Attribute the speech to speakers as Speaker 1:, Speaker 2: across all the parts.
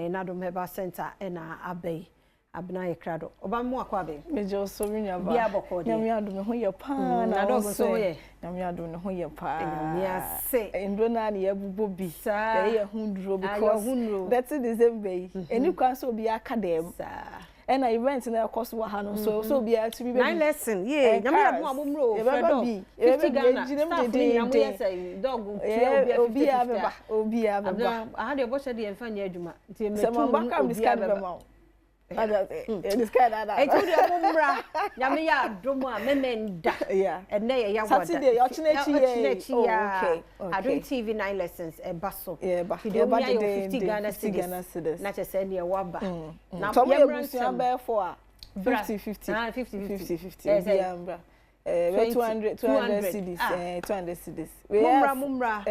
Speaker 1: Nadom Herbal Center ɛna aba yi. Abena yɛ krado. Ɔba mu akɔ abɛn.
Speaker 2: Megye wo so me nua ba.
Speaker 1: Bia bɔkɔ deɛ.
Speaker 2: Nyame adom me ho yɛ paa
Speaker 1: na wo nso ho yɛ.
Speaker 2: Nyame adom ne ho yɛ paa.
Speaker 1: Nyame ase.
Speaker 2: Nduro naa ne yɛbobɔ bi.
Speaker 1: Saa.
Speaker 2: Yɛyɛ yɛ ho nduro because 30 December yi. Ɛni kwan sɛ obi aka dɛm.
Speaker 1: Saa.
Speaker 2: Ɛna event na ɛkɔ so wɔ ha no nso sɛ obiara tumi bɛ bi.
Speaker 1: Nine lesson yee. Nyame adom a mo mmra o. Frɛ dɔg. 50 Ghana. Staff ni nyina mo yɛ sɛ dɔg tua obiara 50 50.
Speaker 2: Obiara bɛba.
Speaker 1: Abena aha deɛ bɔhyɛ deɛ mfa nyɛ adwuma. Nti
Speaker 2: mɛtu mu obiara bɛba.
Speaker 1: Eti wo deɛ mo mmra. Nyame yɛ adom a mɛmɛ nda. Ɛnɛ yɛ yɛ awɔda.
Speaker 2: Saturday ɔkyena akyi yɛ.
Speaker 1: Ɔkyena akyi yɛ. Adom TV 9 lessons ɛba so.
Speaker 2: Yɛba.
Speaker 1: Ti deɛ omi ayɛ 50 Ghana cedis. Na kyɛ sɛ neɛ waba.
Speaker 2: Na yɛ mmra nsɛm. Bɛyɛ fo a. 50 50.
Speaker 1: 50
Speaker 2: 50. 50 50. Obiara mmra. 200 200 cedis. 200 cedis.
Speaker 1: Mommra mommra.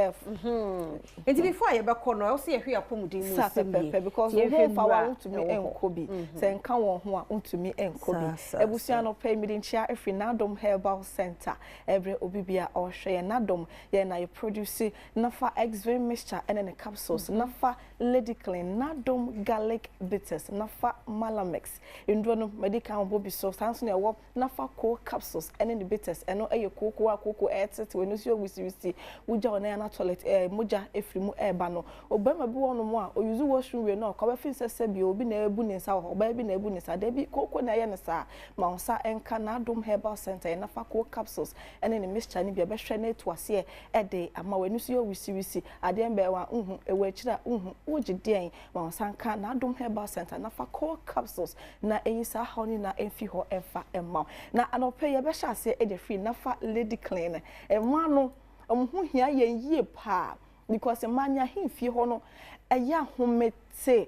Speaker 1: Nti before a yɛbɛkɔ no, ɛwɔ sɛ yɛhwɛ apɔmuden mu nsɛm yie.
Speaker 2: Pɛpɛpɛ because wo ho fa wa wontumi nkɔ bi. Sɛ nka wɔn ho a wontumi nkɔ bi. Abusua no pɛ mede nkyia afiri Nadom Herbal Center. Ɛbrɛ obi bi a ɔhwɛ yɛn Nadom yɛn na yɛ produce Nafa X-Vein mixture ɛne ne capsules, Nafa Lady Clean, Nadom garlic bitters, Nafa Malamix. Nduro no madi kan bɔ bi so. Saa nso na ɛwɔ Nafa Coal capsules ɛne ne bitters. Ɛno ɛyɛ kooko a kooko ɛɛtete w'ani so yɛ wisiwisi. Wogya wo nan na toilet mogya efiri mu ɛɛba no. Ɔbarima bi wɔ hɔnom a ɔuse washroom wie no a ɔkɔ abɛfi sɛ sɛbi obi na ɛbu ne nsa wɔ hɔ, ɔbaa bi na ɛbu ne nsa. Dabi, kooko na ɛyɛ ne saa. Ma wo nsa ɛnka Nadom Herbal Center yɛ Nafa Coal capsules ɛne ne mixture no bi a ɛbɛhwɛ na etu aseɛ ɛde ama w'ani so yɛ wisiwisi. Adeɛ mbɛn wa nhu, ɛwɔ akyire a nhu, wogye deɛn? Ma wo nsa nka Nadom Herbal Center Nafa Coal capsules na ɛyi saa haw no nyinaa ɛmfi hɔ ɛmfa ɛmma wo. Na anɔpɛ yi yɛbɛhyɛ aseɛ ɛde afiri Nafa Lady Clean. Mmaa no, wɔn ho hia yɛn yie paa because mmaa ne ahemfie hɔ no ɛyɛ ahomete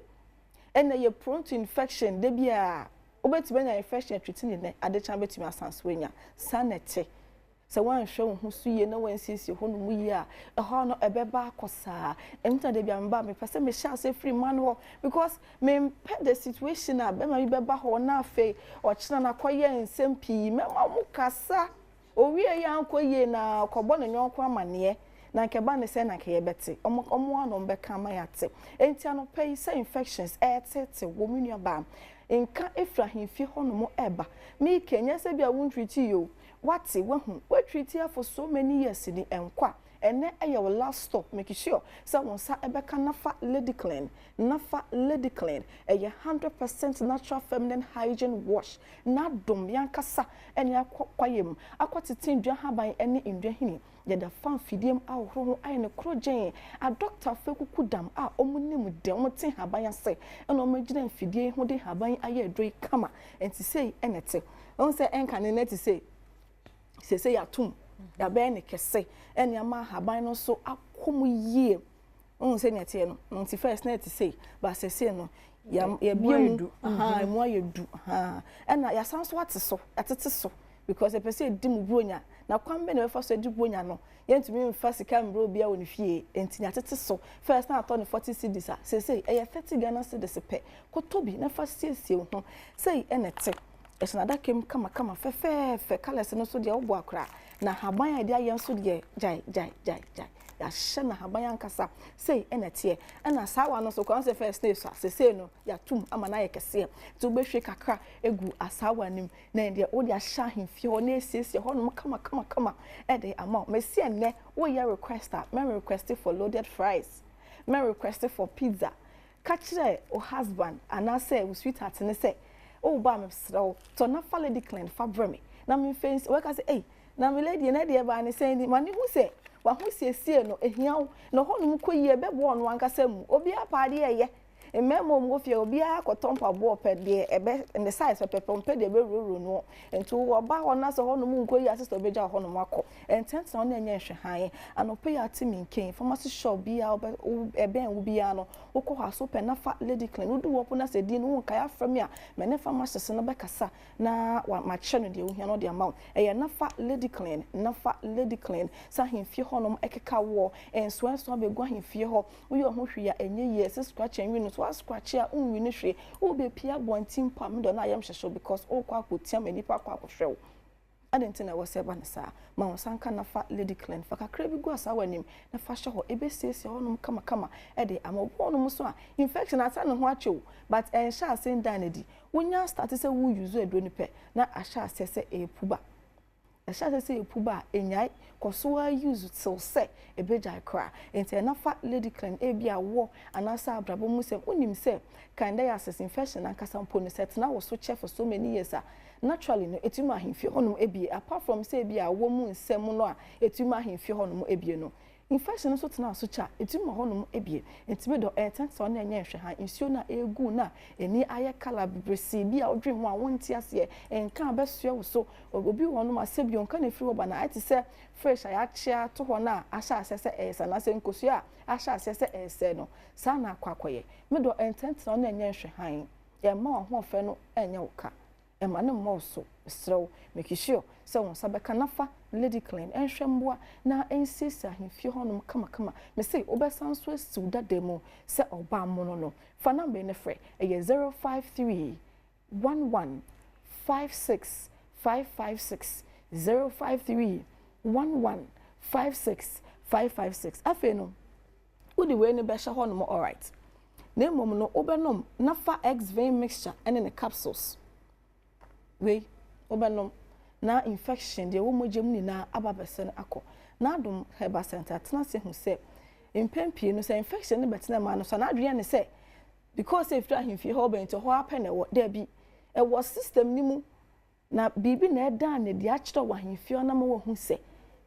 Speaker 2: ɛna yɛ prone to infection. Da bi a wobɛtumi anya infection atwiti ne nɛ adekya bɛtumi asan so anya. Saa na ɛte. Sɛ woanhwɛ wo ho so yie na woansiesie hɔ nom yie a, ɛhɔ no ɛbɛba akɔ saa. Ɛno nti na da bi a meba mepɛ sɛ mehyɛ ase firi mmaa no hɔ because mempɛ the situation a bɛrima bi bɛba hɔ na afei ɔkyena no akɔyɛ nsɛm pii. Mɛma mo kasa. Owie yɛ ankɔ yie na ɔkɔbɔ ne nyɔnko amanneɛ na nka ɛba ne sɛ na nka yɛbɛte. Ɔmo ɔmo ano bɛka ama yɛate. Enti anɔpɛ yi sɛ infections ɛɛtete wɔ me nua baa nka efiri ahemfie hɔnom ɛɛba. Miike nyɛ sɛ bi a wontreat yi o. Wate wahu woatreat for so many years ni ɛnkɔ a ɛnɛ ɛyɛ wo last stop. Make sure sɛ wo nsa ɛbɛka Nafa Lady Clean. Nafa Lady Clean ɛyɛ 100% natural feminine hygiene wash. N'adom yankasa ɛne akɔ kwayɛ mu akɔ tete ndua haban ɛne ndua hini. Yɛda fa mfidie mu ahohoro ho ayɛ ne koro gyɛn. Adɔktafo kuku dam a ɔmo nim deɛ ɔmo te haban ase ɛna ɔmo gyina mfidie ho de haban ayɛ aduro yi kama. Nti sei ɛna ɛte. Ɔmo sɛ ɛnka ne nɛ te sei. Sese yɛatom yɛabɛyɛ ne kɛse ɛne ama ahaban no nso akɔ mu yie. Wohu sɛ nea ɛteɛ no nti first na ɛte sei, but sese no yɛabie mu, emu ayɛ du, ɛna yɛasan so ate so, yɛatete so because yɛpɛ sɛ yɛdi mu buronya. Na kwan bɛn na yɛbɛfa so adi buronya no? Yɛntumi mfa sika mbrɛ obiara wɔ ne fie, nti yɛatete so. First na atɔ ne 40 cedis a, sese ɛyɛ 30 Ghana cedis pɛ. Kɔtɔ bi na fa siesie wo ho. Sei ɛna ɛte. Ɛhyɛ n'adaka mu kamakama fɛfɛɛfɛ. Colours no nso deɛ wobɔ akora. Na ahaban a yɛde ayɛ nso deɛ gyae gyae gyae gyae. Yɛahyɛ n'ahaban ankasa. Sei ɛna ɛteɛ. Ɛna saa wa no nso kwan sɛ first na esua. Sesei no yɛatum ama no ayɛ kɛseɛ. Nti wobɛhwie kakra egu asaawa no mu na deɛ wode ahyɛ ahemfie hɔ na esiesie hɔnom kama kama kama ɛde ama wo. Mesi ɛnnɛ woyɛ request a, mɛ request for loaded fries, mɛ request for pizza. Ka kyerɛ wo husband anaasɛ wo sweetheart ne sɛ woba a mesrɛ wo tɔ na fa Lady Clean fa brɛ me na memfa nsi. Wɔbɛka sɛ ei, na me lady na deɛ ɛbaa ne sɛn ni. Ma ne hu sɛ w'ahosiesie no ehia wo na hɔnom kɔ yie ɛbɛboa ɔno ankasa mu. Obiara pɛ adeɛ ɛyɛ. Mmarima a wɔwɔ fie obiara kɔtɔ mpaboa ɔpɛ deɛ ɛbɛ ne size pɛpɛpɛ, ɔmpɛ deɛ ɛbɛwurawura no. Nti wɔba hɔ na sɛ hɔnom nkɔ yie a, sister ɔbɛgya hɔnom akɔ. Ɛntɛntɛn hɔ na ɛnyɛ nhwɛhan. Anɔpa yi ate me nkɛn pharmacy shop biara ɛbɛn wo biara no, wokɔ hɔ a so pɛ Nafa Lady Clean. Wodu hɔ po na sɛ din no wonkae afrɛ me a, me ne pharmacist no bɛkasa na makyerɛ no deɛ wohia no ɔde ama wo. Ɛyɛ Nafa Lady Clean, Nafa Lady Clean. Sɛ ahemfie hɔnom ɛkeka woɔ, nsoa nsoa bɛgu ahemfie hɔ. Woyɛ ho hwee a ɛnyɛ yie. Sɛ scratch and win no so wascratch a wonwi no hwee. Wobɛpie abɔnten mpo a medɔ no ayɛ mhyehyɛ because wokɔ akɔtia ma nnipa akɔ akɔhwɛ wo. Adɛn nti na ɛwɔ sɛ ɛba no saa? Ma wo nsa nka na fa Lady Clean. Fa kakra bi gu asaawa anim na fa hyɛ hɔ. Ɛbɛsiesie hɔnom kamakama de ama wo. Obi wɔ hɔnom nso a, infection asa ne ho akyɛ o, but ɛnhyɛ ase ndaa no adi. Wonya starte sɛ wo use aduro no pɛ, na ahyɛ aseɛ sɛ ɛrepu ba. Ɛhyɛ aseɛ sɛ ɛrepu ba a, ɛnyae. Kɔ so ara use till sɛ ɛbɛgyae koraa. Enti ɛna fa Lady Clean, ebia woɔ anaasɛ abrabɔ mu sɛm, wonim sɛ candidiasis infection ankasa mpo no, sɛ ɛtena wo so kyɛ for so many years a, Naturally no ɛtumi ma ahemfie hɔnom bue apart from sɛ ebia awɔ mu nsɛm no a ɛtumi ma ahemfie hɔnom bue no, infection no nso tena so kyɛ a ɛtumi ma hɔnom bue. Nti me dɔ ɛntɛntɛw na ɛnyɛ nhwɛhan, nsuo no a ɛregu no a ani ayɛ colour bebresee bi a wodwen ho a wonte aseɛ, nka a bɛsoɛ wo so, obi wɔ hɔnom a sɛbi ɔnka na ɛfiri hɔ ba no ayɛ te sɛ fish a yɛakyea ato hɔ no a ahyɛ aseɛ sɛ ɛresɛe anaasɛ nkosua a ahyɛ aseɛ sɛ ɛresɛe no, saa na akɔ akɔyɛ. Me dɔ ɛntɛntɛw na ɛnyɛ nhwɛhan, ɛmma w'ahoɔfɛ no nyɛ wo ka. Mma no mmɔ wo so, mesrɛ wo, make sure sɛ wo nsa bɛka na fa Lady Clean nhwɛ mmoa na nsiesie ahemfie hɔnom kamakama. Mese wobɛsan nso asiw dada mu sɛ ɔbaa mono no. Fa number yi na frɛ, ɛyɛ 053 11 56 556, 053 11 56 556. Afei no, wode wei no bɛhyɛ hɔnom alright. Na mmom no wobɛnom na fa X-Vein mixture ne ne capsules. Wei wobɛnom na infection deɛ ɛwɔ mogya mu nyinaa aba abɛsɛn akɔ. N'adom Herbal Center atena ase ahu sɛ mpɛn pii no sɛ infection no bɛtena mmaa no so a n'adwene yɛ ne sɛ because sɛ ɛfiri ahemfie hɔ ba nti ɛhɔ ara pɛ na ɛwɔ. Dabi, ɛwɔ system no mu. Na biribi na ɛdaa no adi akyerɛ wɔ ahemfie hɔ na ama wɔahu sɛ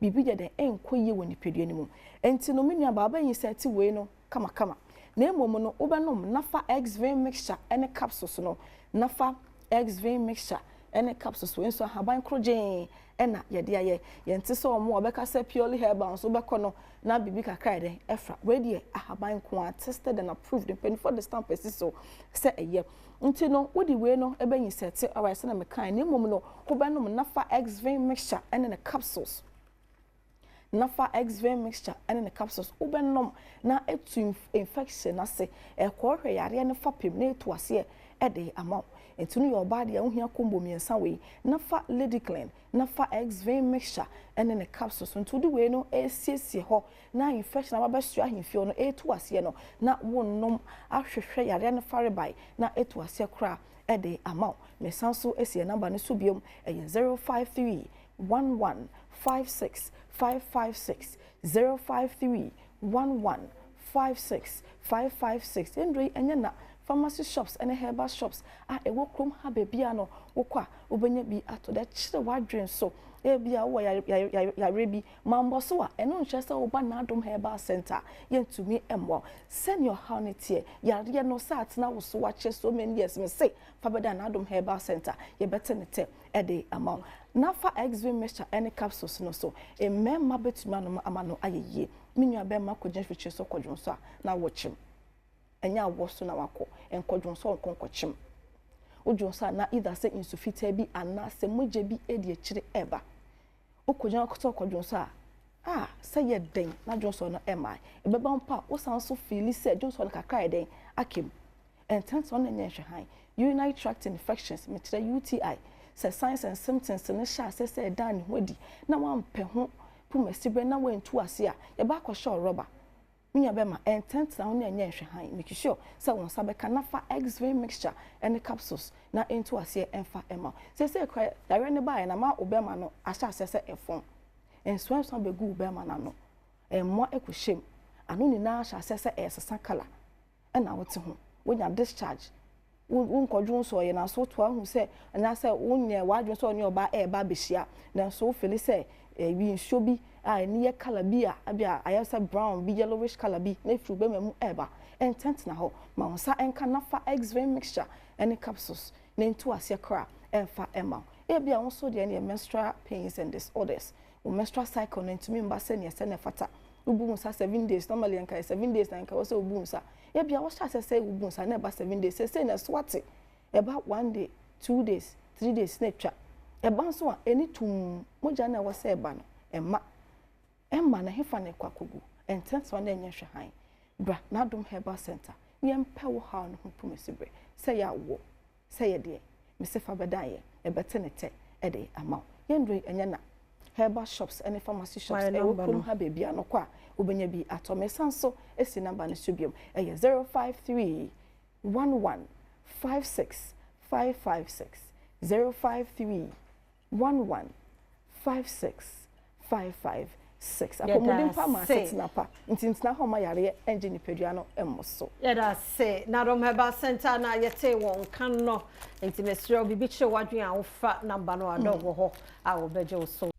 Speaker 2: biribi yɛ dɛn ɛnkɔ yie wɔ nipadua no mu. Enti no, me nuabaa, wobɛnyinsɛn te wei no kamakama. Na mmom no, wobɛnom na fa X-Vein mixture ne capsules no, na fa X-Vein mixture ne capsules wei nso ahaban korogyee na yɛde ayɛ. Yɛnte sɛ wɔn a wɔbɛka sɛ purely herbal nso wobɛkɔ no na biribi kakra yɛ dɛn ɛfra. Wei deɛ ahaban nko ara, tested and approved, mpanimfoɔ de stamp asi so sɛ ɛyɛ. Nti no wode wei no bɛnyinsɛte alright sɛdeɛ mekae na mmom no wobɛnom Nafa Xvin mixture ne ne capsules. Nafa Xvin mixture ne ne capsules wobɛnom na atu infection no ase, ɛkɔɔhwɛ yareɛ no fapem na ɛtu aseɛ de ama wo. Nti no yɛ ɔbaa deɛ wohia combo mmiɛnsa wei, Nafa Ladyclean, Nafa Xvin mixture ne ne capsules. Nti wode wei no resiesie hɔ na infection a aba abɛsoa ahemfie hɔ no retu aseɛ no, na wonom ahwehwɛ yareɛ no farebae na atu aseɛ koraa de ama wo. Mesan nso asi yɛn number no so biom, ɛyɛ 053 11 56 556, 053 11 56 556. Yɛn nnuro yi ɛnyɛ na, pharmacy shops ne herbal shops a ɛwɔ kurom ha baabiara no wokɔ a wobɛnya bi atɔ. Deɛ kyerɛ w'adwene so, ebia wowɔ yareɛ bi Mammɔ so a, ɛno nkyerɛ sɛ woba N'adom Herbal Centre a, yɛntumi mmoa wo. Sɛnea ɔhaw no teɛ, yareɛ no, sɛ atena wo so akyɛ so many years, mese fa bɛda N'adom Herbal Centre, yɛbɛte ne tɛ de ama wo. Na fa Exvin mixture ne capsules no so. Mmarima bɛtumi anom ama no ayɛ yie. Me nua barima kɔgyina mfikyire so kɔdwonsɔ a, na wokyem. Ɛnyɛ awɔ so na wakɔ, nkɔdwonsɔ nkɔ nkɔkyem. Wodwonsɔ a, na either sɛ nsu fitaa bi anaasɛ mogya bi di akyire reba. Wokɔgyina hɔ sɛ wokɔdwonsɔ a, ah, sɛ yɛ dɛn na dwonsɔ no mmae. Ɛbɛba mpo a, wosan nso fiili sɛ dwonsɔ no kakra ayɛ dɛn aka mu. Ɛntɛntɛm no nyɛ nhwɛhan. Urinary tract infections, mekyerɛ UTI, sɛ signs and symptoms no hyɛ aseɛ sɛ ɛda ne ho adi na woampɛ ho pomasiberɛ na woantu ase a, yɛbɛ akɔhyɛ wo rɔba. Me nua bɛma, ɛntɛntena ho na ɛnyɛ nhwɛhan, make sure sɛ wo nsa bɛka na fa X-Vein mixture ne capsules na ɛntu aseɛ mfa mma wo. Seesei koraa yareɛ no baeɛ no ama wo bɛma no ahyɛ aseɛ sɛ ɛfɔn. Nsoansoa bɛgu wo bɛma no ano, mmoa kɔhyɛ mu, ano nyinaa hyɛ aseɛ sɛ ɛresesa colour ɛna wote ho, wonya discharge. Wo wonkɔdwo nsɔeɛ nanso wotoa hu sɛ anaasɛ wonyɛ w'adwene sɛ ɔne ɔbaa ɛreba abɛhyia nanso wo fili sɛ ɛyi nsuo bi a ani yɛ colour bi a ebi a ayɛ sɛ brown bi yellowish colour bi na efiri wo bɛma mu ɛreba ɛntɛntena hɔ ma wo nsa nka na fa X-Vein mixture ɛne capsules na ntu aseɛ koraa ɛmfa ɛma wo. Ebia wo nso deɛ no yɛ menstrual pains and disorders wo menstrual cycle no ntumi mba sɛnea ɛsɛ na ɛfata wobu wo nsa 7 days, normally nka yɛ 7 days na nka ɛwɔ sɛ wobu wo nsa. Ebia wɔhyɛ aseɛ sɛ wobu nsa na ɛba 7 days, seesei na ɛso ate, ɛba one day, 2 days, 3 days na atwa. Ɛba nso a ɛni tum, mogya no a ɛwɔ sɛ ɛba no ɛma ɛma na hefa na ɛkɔ akɔgu. Ɛntɛntɛn na ɛnyɛ nhwɛhan, bra N'adom Herbal Center na yɛmpɛ wo haw no ho pomasi berɛ sɛ yɛ awoɔ sɛ yɛ deɛ mese fa bɛdan yɛ ɛbɛte ne tɛ ɛde ama wo. Yɛn duro yi ɛnyɛ na. Herbal shops ne pharmacy shops ɛwɔ kurom ha baabi a no kɔ a wobɛnya bi atɔ. Mesan so si number no so biom, ɛyɛ 053 11 56 556, 053 11 56 556. Apɔmuden pa ma asetena pa, nti ntena hɔ ma yareɛ ngye nipadua no mmɔ so.
Speaker 1: Yɛda ase Nadom Herbal Center na yɛtee wɔn nka no. Nti mesrɛ wo, biribi kyerɛ w'adwene a, wofa number no a, dɔg wɔ hɔ a wɔbɛgye wo so.